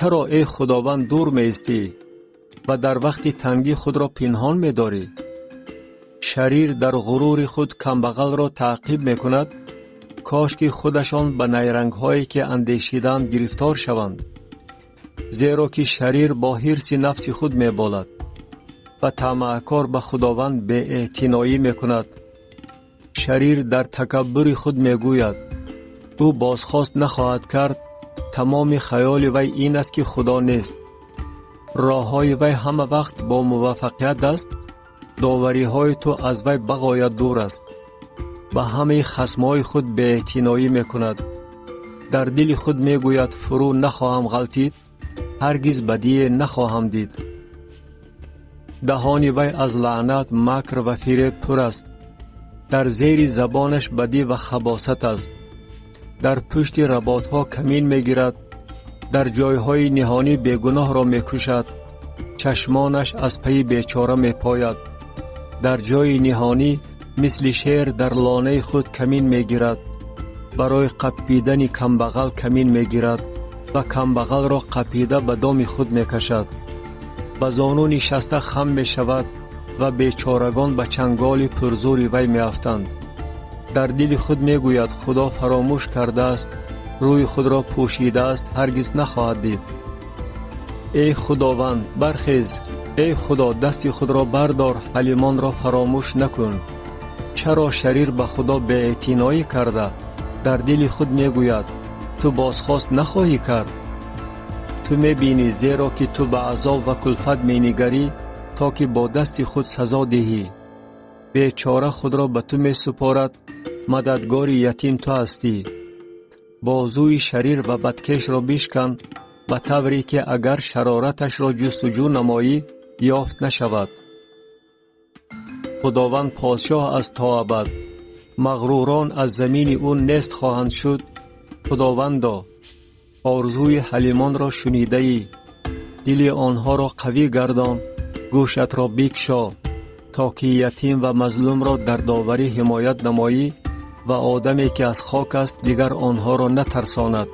Чаро эй Худованд дур меистӣ ва дар вақти тангӣ худро пинҳон медорӣ? Шарир дар ғурури худ камбағалро таъқиб мекунад, кош ки худашон ба найрангҳое ки андешидаанд гирифтор шаванд. Зеро ки шарир бо ҳирси нафси худ меболад ва тамаъкор ба Худованд беэътиноӣ мекунад. Шарир дар такаббури худ мегӯяд: ӯ бозхост нахоҳад кард, тамоми хаёли вай ин аст ки Худо нест. Роҳҳои вай ҳама вақт бо муваффақият аст, довариҳои ту аз вай бағоят дур аст. Ба ҳамаи хасмҳои худ беэътиноӣ мекунад. Дар дили худ мегӯяд: фурӯ нахоҳам ғалтид, ҳаргиз бадие нахоҳам дид. Даҳони вай аз лаънат, макр ва фиреб пур аст. Дар зери забонаш бадӣ ва хабосат аст. Дар пушти работҳо камин мегирад, дар ҷойҳои ниҳонӣ бегуноҳро мекушад. Чашмонаш аз пайи бечора мепояд. Дар ҷойи ниҳонӣ мисли шер дар лонаи худ камин мегирад. Барои қаппидани камбағал камин мегирад ва камбағалро қапида ба доми худ мекашад. Ба зону нишаста хам мешавад ва бечорагон ба чанголи пурзури вай меафтанд. Дар дили худ мегӯяд: Худо фаромӯш кардааст, рӯи худро пӯшидааст, ҳаргиз нахоҳад дид. Эй Худованд, бархез! Эй Худо, дасти худро бардор, ҳалимонро фаромӯш накун. Чаро шарир ба Худо беэътиноӣ карда, дар дили худ мегӯяд: ту бозхост нахоҳӣ кард? Ту мебинӣ, зеро ки ту ба азоб ва кулфат менигарӣ, то ки бо дасти худ сазо диҳӣ. Бечора худро ба ту месупорад, мададгори ятим ту ҳастӣ. Бозуи шарир ва бадкешро бишкан, ба тавре ки агар шарораташро ҷустуҷӯ намоӣ, ёфт нашавад. Худованд подшоҳ аст то абад, мағрурон аз замини ӯ нест хоҳанд шуд. Худовандо, орзуи ҳалимонро шунидаӣ, дили онҳоро қавӣ гардон, гӯшатро бикшо, то ки ятим ва мазлумро дар доварӣ ҳимоят намоӣ ва одаме ки аз хок аст дигар онҳоро натарсонад.